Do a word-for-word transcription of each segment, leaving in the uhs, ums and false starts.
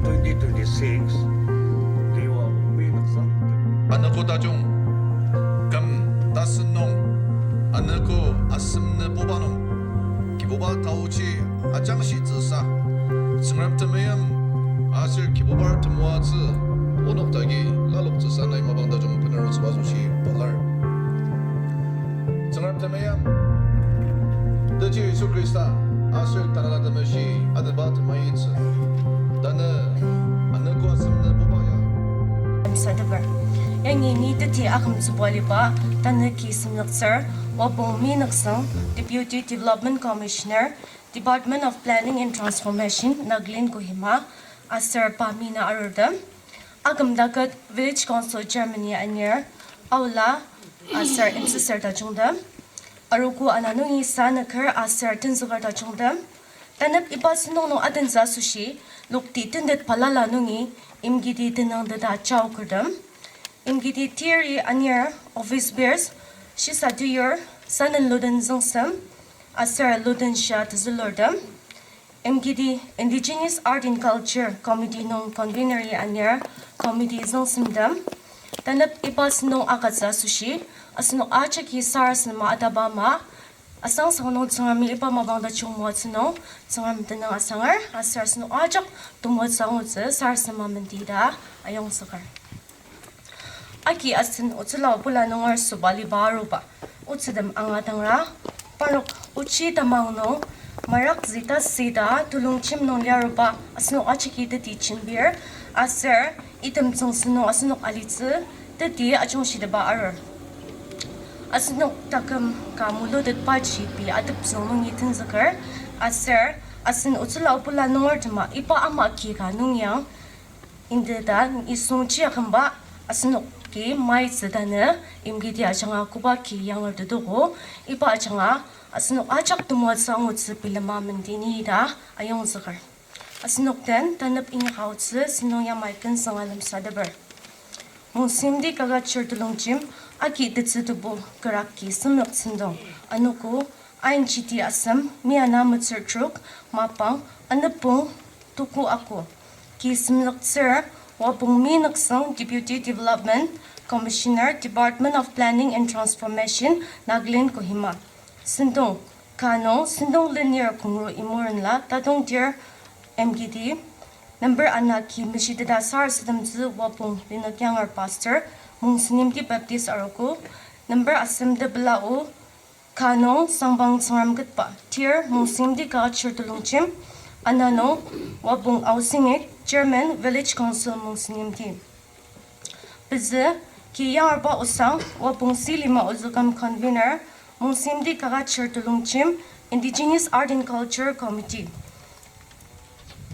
Twenty twenty-six, Liwa Bungmi Nüksang. Anogo tajung, küm tasen nung, anogo asem nübuba nung, Kibuba taochi ajangshitsüsa, Tsüngrem temeim aser Kibubar temoatsü onok dagi laloktsüsa nai mapang tajung benarutsüba asoshi pelar. Tsüngrem temeim, Teji Yisu Khrista aser Tanela Temeshi ateba temaitsü. Tanü anogo asem nübuba ya. Sadeper. Yangi ni teti akümtsüba liba, tanü ki semloktsür, Wapong Mi Nüksang, Deputy Development Commissioner, Department of Planning and Transformation, Nagaland Kohima, aser pa mi na arurtem. Akümdaket Village Council Chairman-i anir, aola, aser imsüsür tajungtem. Arogo ana nungi sanüker aser tenzüker tajungtem. Tanep iba sentong nung adentsü asoshi, lokti tentet balala nungi, imkiti tenüngteta jaokertem. Imkiti teri anir office bearers, shisa teyur, sanen luden züngsem, aser luden shia tezülurtem. Imkiti Indigenous Art and Culture Committee nung convener-i anir committee züngsemtem. Tanep iba sentong agütsü asoshi, asenok ajaki sarasadema ataba ama, asangsang nung Tsüngremi iba mapang tajung moatsü nung, Tsüngrem tenüng asanger, aser asenok ajak temoatsü angutsü sarasadema menti ta ayongzüker. Agi asen otsüla obula nunger sobaliba aruba, otsütem angadangra, parnok ochi tamang nung, marakzü ta sita telongjem nung liaruba, asenok ajaki teti jembir, aser item tsüngsü nung asenok alitsü, teti ajungshiteba arur. Asenok taküm ka mulutetbaji pei ateptsüng nungi tenzüker, aser asen otsüla obula nunger tema iba ama ki ka nungyang, indita nisungji akümba asenoki maitsü tanü imkiti ajanga koba ki yangertetogo, iba ajanga asenok ajak temoatsü angutsü bilema mendini ta ayongzüker. Asenok den tanep inyaka aotsü sentong yamai kensanga lemsateper. Mongsenyimti kaket chir telongjem, agi tetsü tebu kerak ki semlok sentong, anogo, I N G T asem, miana metsür trok, mapang, anepong, tuku ako. Ki semloktsür, Wapong Mi Nüksang, Deputy Development Commissioner, Department of Planning and Transformation, Nagaland Kohima. Sentong, ka nung sentong lenir kongru imurenla tatongtir imkiti. Number ana ki meshiteta sarasademtsü Wapong Linük Yanger Pastor, Mongsenyimti Baptist Arogo. Number asem tepela o, ka nung Sangpang Tsüngrem Ketba, tir Mongsenyimti kaket chir telongjem, ana nung Wapong Aosengik, Chairman, Village Council Mongsenyimti. Pezü, ki yangerba osang, Wapong Silima Ozüküm, Convener, Mongsenyimti kaket chir telongjem, Indigenous Art and Culture Committee.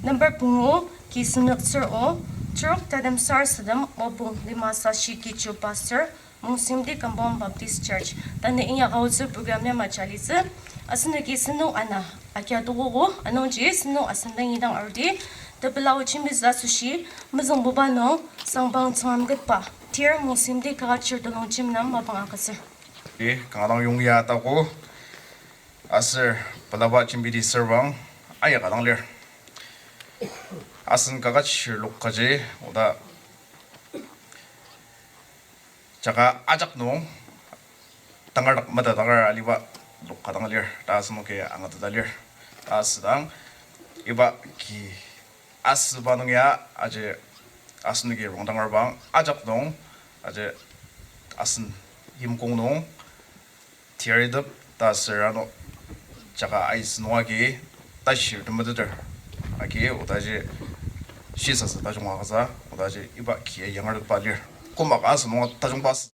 Number pungu, ki semloktsür o, trok tatem sarasadem, Wapong Lima Sashi Kichu, Pastor, Mongsenyimti Compound Baptist Church. Tanü inyaka aotsü program yamaji alitsü, asenoki sentong ana akia tokogo, anungji sentong asem dangi dang arudi, tepela o jembitsü asoshi, mezüngbuba nung, Sangpang Tsüngrem Ketba, tir Mongsenyimti kaket chir telongjem nem mapang agütsür. I kanga dang yongya tago, aser pelaba jembidi sürbang ayaka dang lir. Asen kaket chir lok kaji, oda jaka ajak nung tangar dak mata tangar aliba lok ka dang lir, ta asenoki angateta lir. Ta asüdang iba ki asüba nung ya aji asenoki rongdangar bang ajak nung aji asen yimkong nung tiaridep ta aser ano jaka aisü nung agi tashir temeteter agi odaji shisasa tajung agasa odaji iba ki yangertepba lir. Koma ka asü nung tajungba asü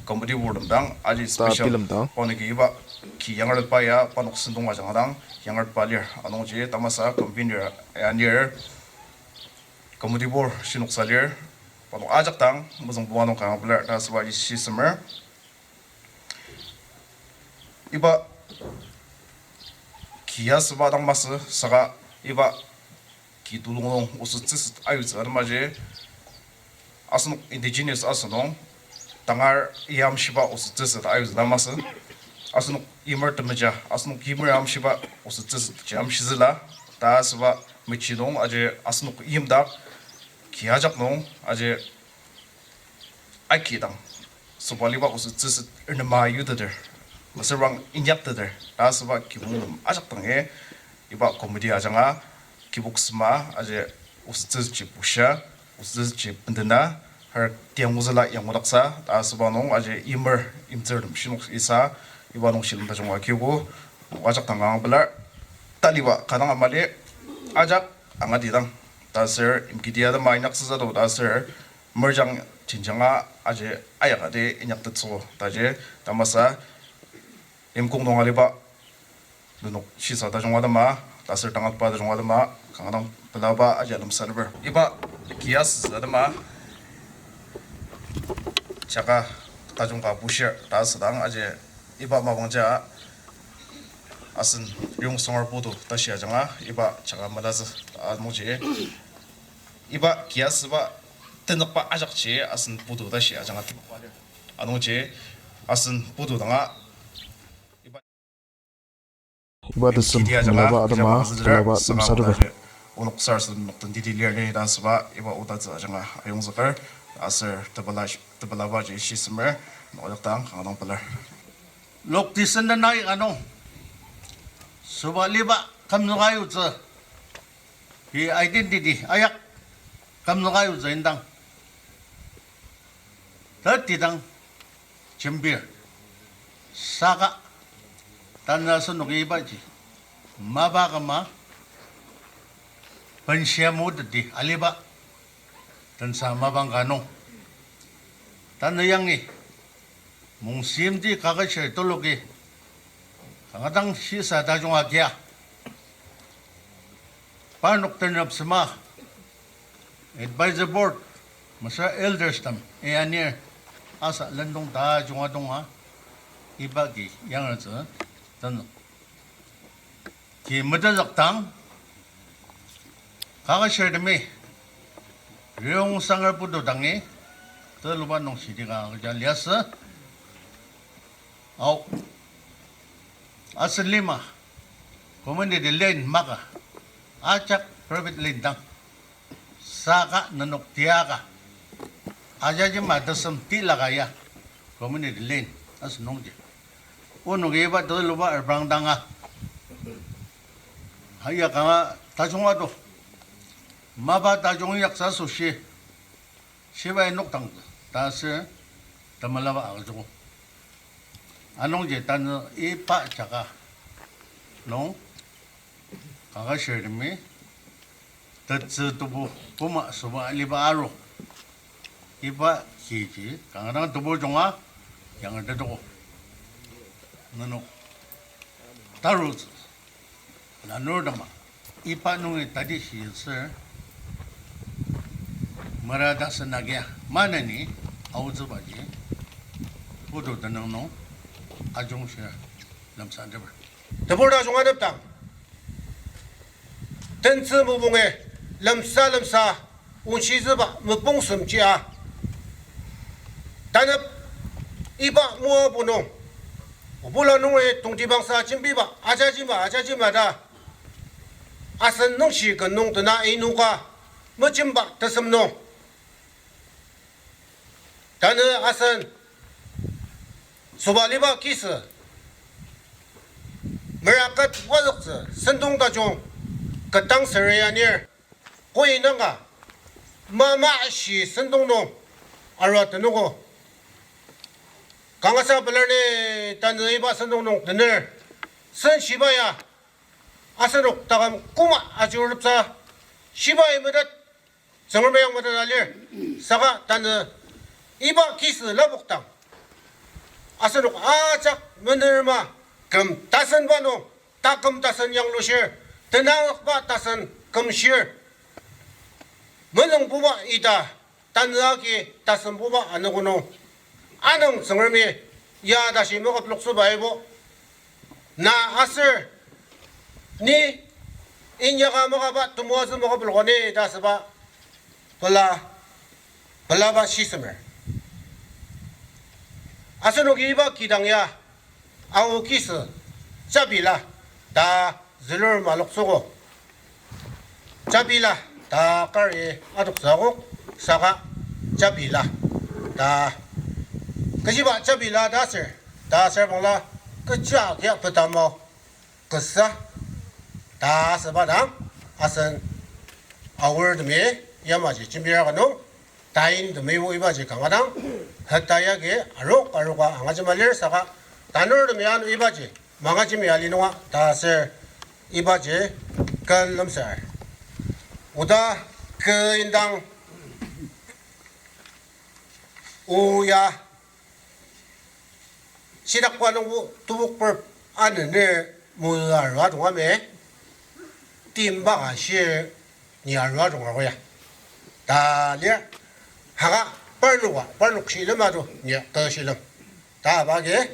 committee board dang aji ta special bilemdang. Panagi iba ki yangertepba ya panok sentong ajanga dang yangertepba lir. Anungji tamasa convener ya anir committee board shinoksa lir. Panok ajak dang mezüngbuba nung kanga pelar ta asüba ji shisemer. Iba ki asüba dang masü saka iba ki tulung nung osettsüset ayutsü atemaji asenok indigenous asünung tangar yamshiba osettsüset ayutsü ta masü. Asenok yimer temeja, asenok yimer yamshiba osettsüset ji yamshizüla ta asüba Mechi nung aji asenok yimdak ki ajak nung aji aki dang sobaliba osettsüset ernema yuteter, mesüra inyakteter ta asüba kibong nem ajak dangi iba committee ajanga kibok sema aji osettsüji bushia, osettsüji bendena, har tiangozüla yangudaksa ta asüba nung aji yimer yimtsürtem shinok isa iba nung shilem tajung agiogo. Ajak dang kanga pelar, taliba kadang amali ajak angati dang ta aser imkiti atema inyaksüsa do ta aser merjang jenjanga aji ayakati inyaktettsü taji tamasa imkong nung aliba nenok shisa tajung atema ta aser tangatba tajung atema kanga dang pelaba aji alemsateper. Iba ki asüsa atema jaka tajung ka bushir ta asüdang aji iba mapangja asen Riyongsanger putu tashi ajanga iba jaka melatsü anungji iba ki asüba tenükba ajakji asen putu tashi ajanga tebakba lir. Anungji asen putu danga iba Iba tesem kiti ajanga melaba atema jama azüzüler pelaba saka lemsateper. Onok sarasadem nokden teti lir ni ta asüba iba otatsü ajanga ayongzüker aser tepela, tepelabaji shisemer nokdak dang kanga dang pelar. Lokti senden aika nung sobaliba kümzüka yutsü, identity ayak kümzüka yutsü indang tetidang jembir. Saka tanü asenoki ibaji mapa küma benshia moteti aliba tensa mapang ka nung tanü yangi mongseimti kaketshir tuluki kanga dang shisa tajung agia parnok tenrep sema advisor board mesüra elders tem ianir asa lendong tajunga donga iba ki yangertsü tenük ki metezükdang kaketshirtemi Riyongsanger putu dangi tuluba nung shidi ka agüja liasü. Ao, asen lima community land maka ajak private land dang saka nenok tiaka ajajima tesem tilaka ya community land asen nungji onoki iba tuluba reprang danga aya kanga tajung ado mapa tajung yaksa asoshi shibai nokdang ta asür temelaba agüjoko. Anungji tanü iba jaka nung kaketshirtemi tetsü tebu koma süba aliba aru iba kiji kanga dang tebu junga yangertetoko. Nenok tarutsü lanurtema iba nungi tati shiser mera tasen agia maneni aotsübaji putu tenüng nung ajungshir lemsateper. Tebur tajung anepdang tentsü mopung-i lemsa lemsa onshitsüba mopung semjia tanep iba moabu nung obula nungi tongtibangsa jembiba ajajima ajajima ta asen nungshi ken nung tena inoka mejemba tesem nung tanü asen sobaliba kisü meraket wazüktsü sentong tajung ketdang süri anir koi nanga mama shi sentong nung arua tenogo. Kangasa pelar ni tanü iba sentong nung tener sen shiba ya asenok taküm koma ajurutepsa shibai metet Tsüngremi yang metet alir. Saka tanü iba kisü lapokdang asenok ajak menerma küm tasenba nung taküm tasen yanglushir, tenangzükba tasen kümshir, menüngbuba ita tanü agi tasenbuba anogo nung anüng Tsüngremi ya tashi meküp loktsüba ibo na aser ni inyaka makaba temoatsü maküp loka ni ta asüba pela, pelaba shisemer. Asenoki iba kidang ya Ao kisü, Chapila, ta zülur maloktsüogo. Jabila ta kari adoktsü akok, saka Jabila ta. Kechiba Jabila ta ser, ta ser bangla kecha kia petamo kasa ta asüba dang, asen aor temi yamaji jembira ka nung, tain temibo ibaji kanga dang, heta yagi arok aroka angaji malir saka, tanur temi ano ibaji mangaji mi ali nunga ta ser ibaji ken lemsar. Oda ke indang oya shidakba nungbo tebokper anener moa arua dong ame, timba ka shir ni arua dong arua ya. Ta lir, haka parnoka, parnok shilem ado ni ta shilem. Ta aba ke,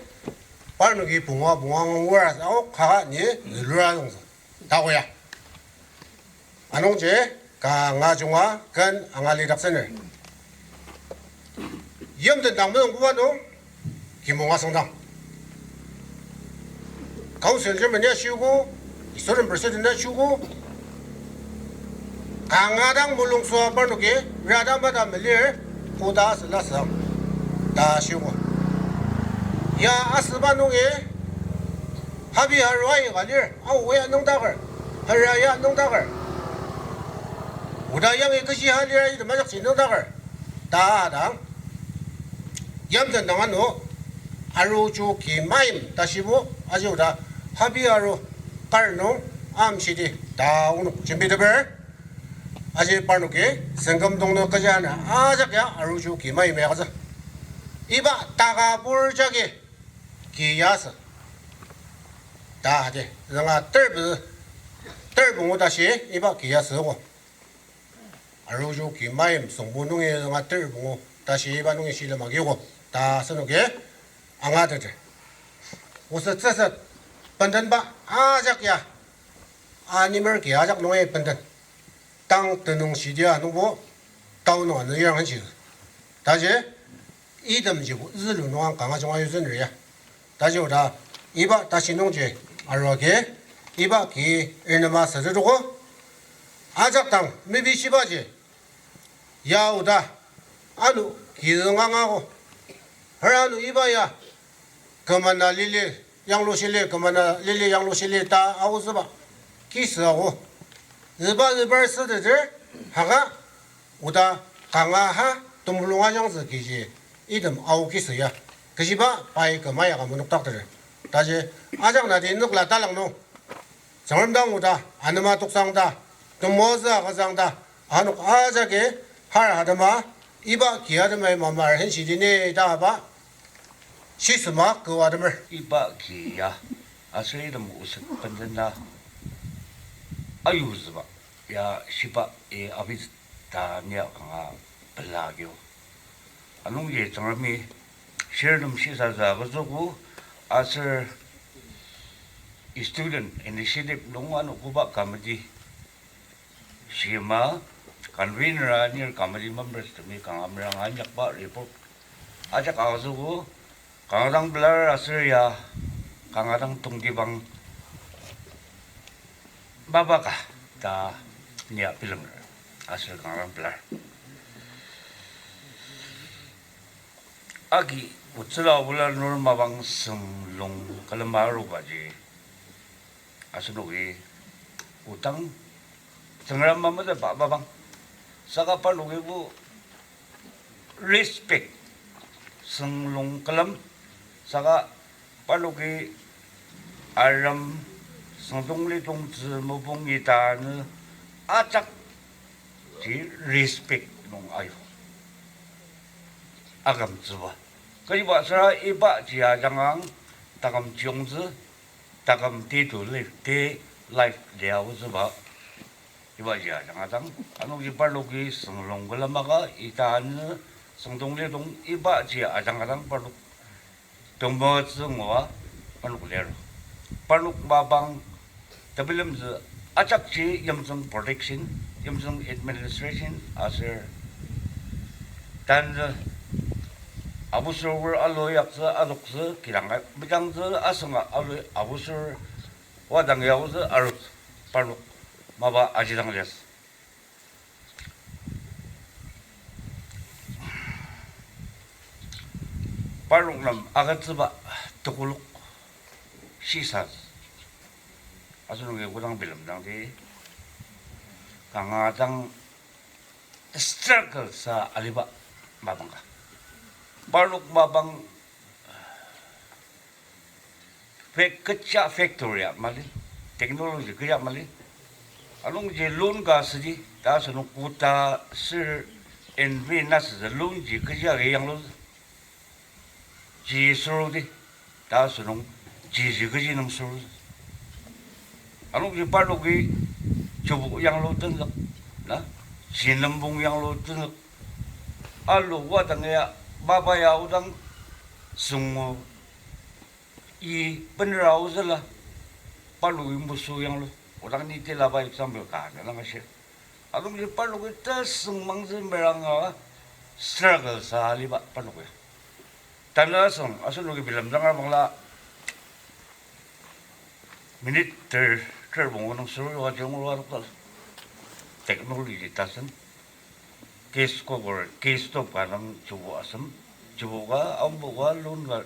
parnoki punga punga ngura sa, o, haka ni zülura dong sa. Ta koya. Anungji, kanga junga ken anga lidaksener. Yimten dang mezüng koba nung, kimonga sengdang. Council chairman ya shiogo, student president ya shiogo, kanga dang mulung süa parnoki, rada mada melir, koda süla süang, ta shiogo. Ya asüba nungi, habi harua ka lir, ao ya nüngdaker, hara ya nüngdaker. Oda yangi kechi ha lir item ajakji nüngdaker. Ta dang. Yimten dang ano, aruju ki maim ta shibo, aji oda, habi aru kar nung amshidi, ta onok jembiteper. Aji parnoki, sengküm dong nü kecha na, ajak ya aruju ki maim ya katsü. Iba takabur jagi, ki yasü. Ta hadi, zanga terbe, terbe ngu tashi, iba ki yasü ko. Aruju ki maim süngbu nungi zanga terbe ngu tashi iba nungi shilem agiogo. Ta asenoki angateter. Oset seset, bendenba ajak ya, animer ki ajak nungi benden. Tang tenüng shidia nungbo, tao nung anü yarang anji. Taji, itemjibo zülu nungang kanga junga yuzünri ya. Taji oda, iba tashi nungji, aruagi, iba ki ernema sütetogo. Ajak dang, mepi shibaji. Ya oda, ano, ki züngangago. Hera ano iba ya, kümana lili, yanglu shili, kümana lili, yanglu shili ta aozüba. Kisü ago. Züba zübar süteter, haka, oda kanga ha, temulung ajangzü kiji, item ao kisü ya. Kechiba, pai kümaya ka menokdakter. Taji, ajak nati nükla talang nung. Tsüngrem dang oda, anema toksang ta, temoatsü agütsüang ta, anok ajaki, har atema, iba ki atemai mamar henshidini ta aba, shisema kü atemer. Iba ki ya, aser item oset bendena, ayutsüba, ya shiba, e, abi ta nia kanga pela kio. Anungji Tsüngremi shirtem shisatsü agütsüogo aser student initiative nung ano koba committee shima convener anir committee members temi kanga meranga inyakba report ajak agütsüogo. Kanga dang pelar aser ya, kanga dang tongtibang mapa ka ta nia bilemer aser kanga dang pelar. Agi otsüla obula nur mapang sünglung külema arubaji asenoki otang Tsüngrem mametetba mapang. Saka parnokibo respect sünglung külem, saka parnoki arem süngdonglidong tzü mopung ita nü ajakji respect nung ayu akümtsüba. Kechiba süra ibaji ajangang taküm chiyongtsü, taküm day to life, day life lia aotsüba. Ibaji ajanga dang, anungji parnoki sünglung külemaka ita nü süngdonglidong ibaji ajanga dang parnok temoatsü ngua parnok lir. Parnok mapang tebilemtsü ajakji yimtsüng protection, yimtsüng administration aser tanü abusür alu yaktsü adoktsü kidang mejangtsü asünga alu abusür wadang yaotsü arutsü parnok mapa ajidang liasü. Parnok nem agütsüba tekolak shisa. Asenoki kodang bilemdangdi, kanga dang struggle sa aliba mapang ka. Parnok mapang fac-, kecha factory ya mali, technology kecha mali. Anungji loan ka südi, ta asenok kota ser envy na sütsü loan ji kecha agi yanglu. Ji sürudi, ta asenok ji ji kechi nung sürudi. Anungji parnoki jibo yanglu tenzük, na, ji nembong yanglu tenzük. Alu wadang ya, mapa ya odang, süngo, i benera ozüla, parnoki mosu yanglu, odang ni tilaba example ka, na dang ashir. Anungji parnoki tesüng mangzü meranga struggle sa aliba parnok ya. Tanü asüng, asenoki bilemdang abangla minute ter, ter bongo nung sürua jungwa dokdal. Technology tasen. Gas cooker, gas stove ka nung jibo asem, jibo ka, aombo ka, loan ka,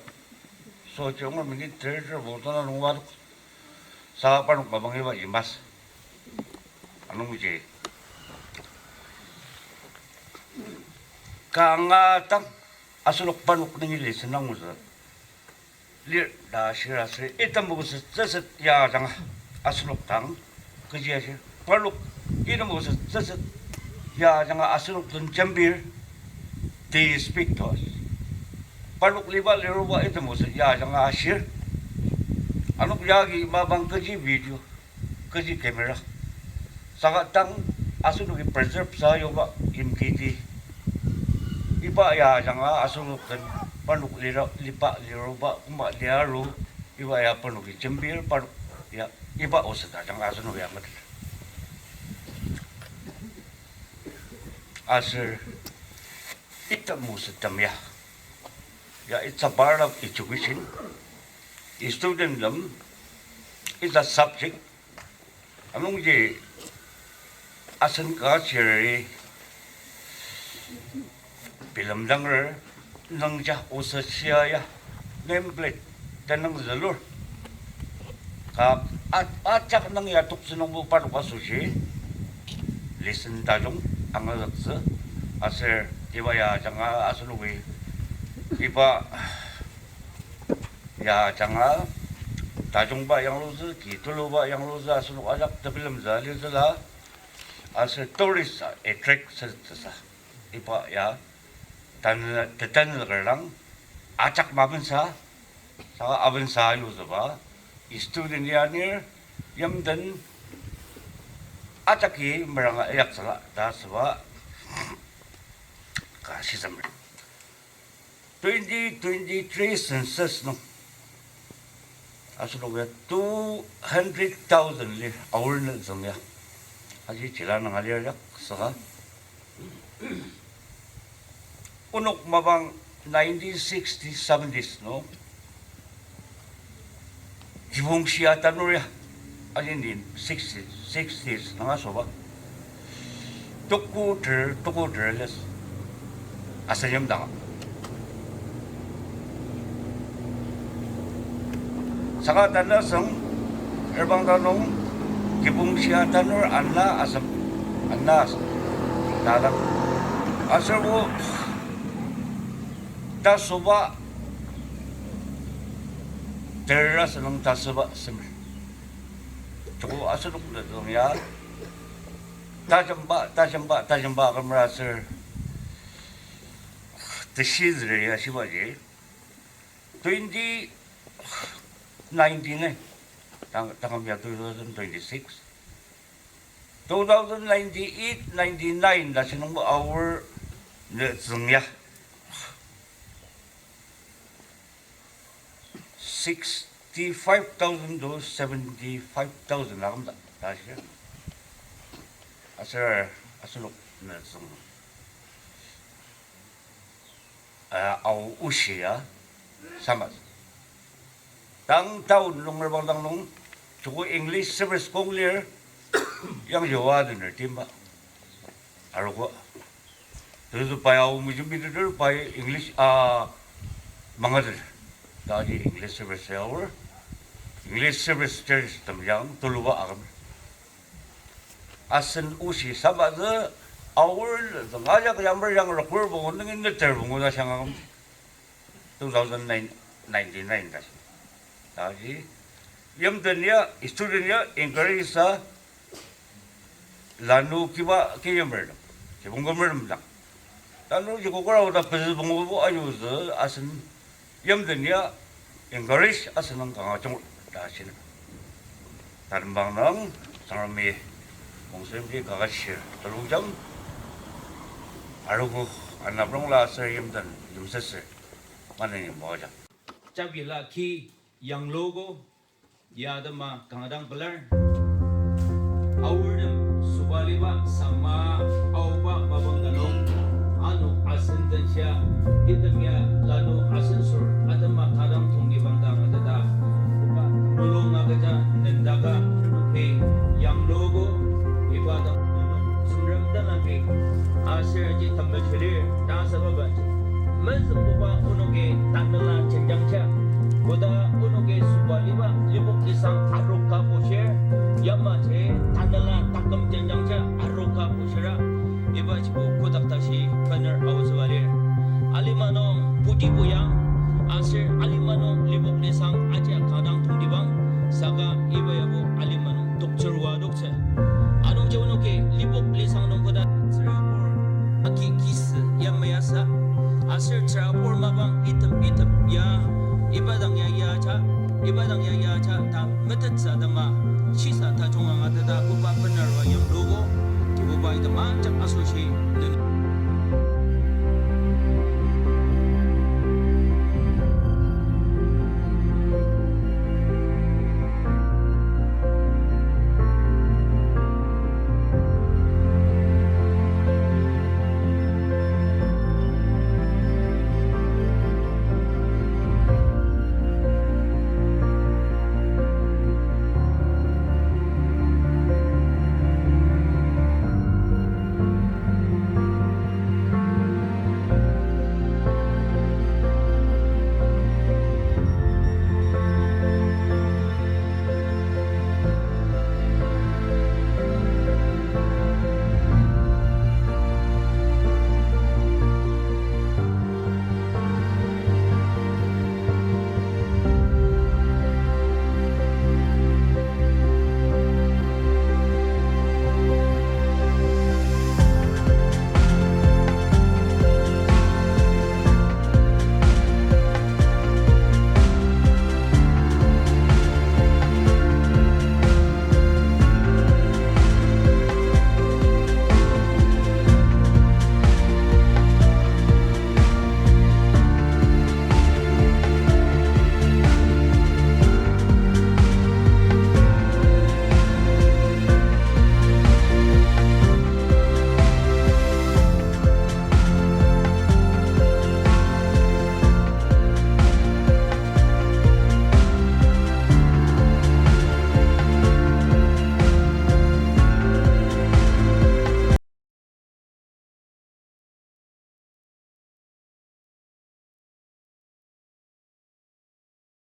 so jungwa minute ter, ter bongo tana nung wadok. Sa parnok mapang iba imas. Anungji kanga dang asenok parnok nungi lesson angutsü lir ta shir aser item oset tsüset ya ajanga asenok dang kechi ashir. Parnok item oset tsüset ya ajanga asenok den jembir, they speak to us. Parnok liba liruba item oset ya ajanga ashir. Anok yagi mapang kechi video, kechi camera. Saka tang asenoki preserve sa yuba imkiti. Iba ya ajanga asenok den parnok lira, liba liruba, koma liaru, iba ya parnoki jembir, parnok ya, iba oset ajanga asenoki angatet. Aser item osettem ya. Ya, it's a part of education. Student tem, it's a subject. Anungji asen ka chiri bilemdanger nungja oset shia ya name plate tenüng zülur. Ka a-, ajak nung ya toktsü nungbo parnok asoshi lesson tajung angazüktsü aser iba ya ajanga asenoki iba ya ajanga tajungba yanglutsü, ki tuluba yanglutsü asenok ajak tebilemtsü alitsüla aser tourist attract asütsüsa iba ya tanü, tetanüker dang ajak mabensa, saka abensa yutsüba, student ya anir, yimden ajaki meranga ayaktsüla ta asüba ka shisemer. Twenty twenty-three census nung asenok ya two hundred thousand lir aor nütsüng ya. Aji chila nung alir yak saka onok mapang nineteen sixties, seventies nung kibong shia tanur ya, alinin sixties, sixties nung asoba tuku ter, tuku ter les asenyim dang. Saka tanü asüng, erbang tanung kibong shia tanur ana asem, ana asem, tadak. Aser o tasüba ter asünung tasüba semer. Joko asenok nütsüng ya tajemba, tajemba, tajemba akümer aser teshizüri ya shibaji twenty nineteen, eh, tang-, tangam ya two thousand twenty-six. Two thousand ninety-eight, ninety-nine ta shinungbo aor nütsüng ya sixty-five thousand to seventy-five thousand akümda ta shi. Aser asenok nütsüng, ah, ao oshi ya samas. Tang town nung erbang dang nung, joko English service kong lir, yangji oa dener timba. Arogo. Tezü pai ao mejembiteter pai English, ah, mangatet. Taji English service aor, English service church temjang tuluba aküm. Asen oshi samatsü aor züng ajak yamai yang rokur pungu nungi neter pungu ta shang aküm. Two thousand nine, ninety-nine ta shi. Taji yimten ya, student ya encourage sa lanu kiba kiyemer dang, kibong kümer dang. Tanur ji kokora oda pezü pungubo ayutsü asen yimten ya encourage asen nung kanga jung ta shina. Tanembang nung Tsüngremi kongsemji kaketshir telungjang arogo anaprongla aser yimten yimsüsür maneni moajang. Jabila ki yanglugo, ya atema kanga dang pelar. Aortem sobaliba sama aoba mapang ka nung, ano asen tenshia, item ya lanu asensür atema kanga dang tongtibang dang ateta, koba mulung agüja nendaka, pei yanglugo, iba dang Tsüngrem tenangji aser aji temeshilir ta asübabaji, mezüngbuba onoki tanela jenjangja, koda onoki sobaliba libok lisang aroka bushir, yamaji tanela taküm jenjangja aroka bushira, ibajibo kotak tashi bener aotsüba lir. Alima nung putibu ya, aser alima nung libok lisang ajia kanga dang tongtibang, saka iba yabo alima nung toktsürua adoktsü. Anungji onoki libok lisang nung koda tsürabur aki kisü yamai asa, aser tsürabur mapang item item ya, iba dang ya yaja, iba dang ya yaja ta metettsü atema shisa tajung angateta koba bener arua yanglugo, Kibuba item ajak asoshi nenoki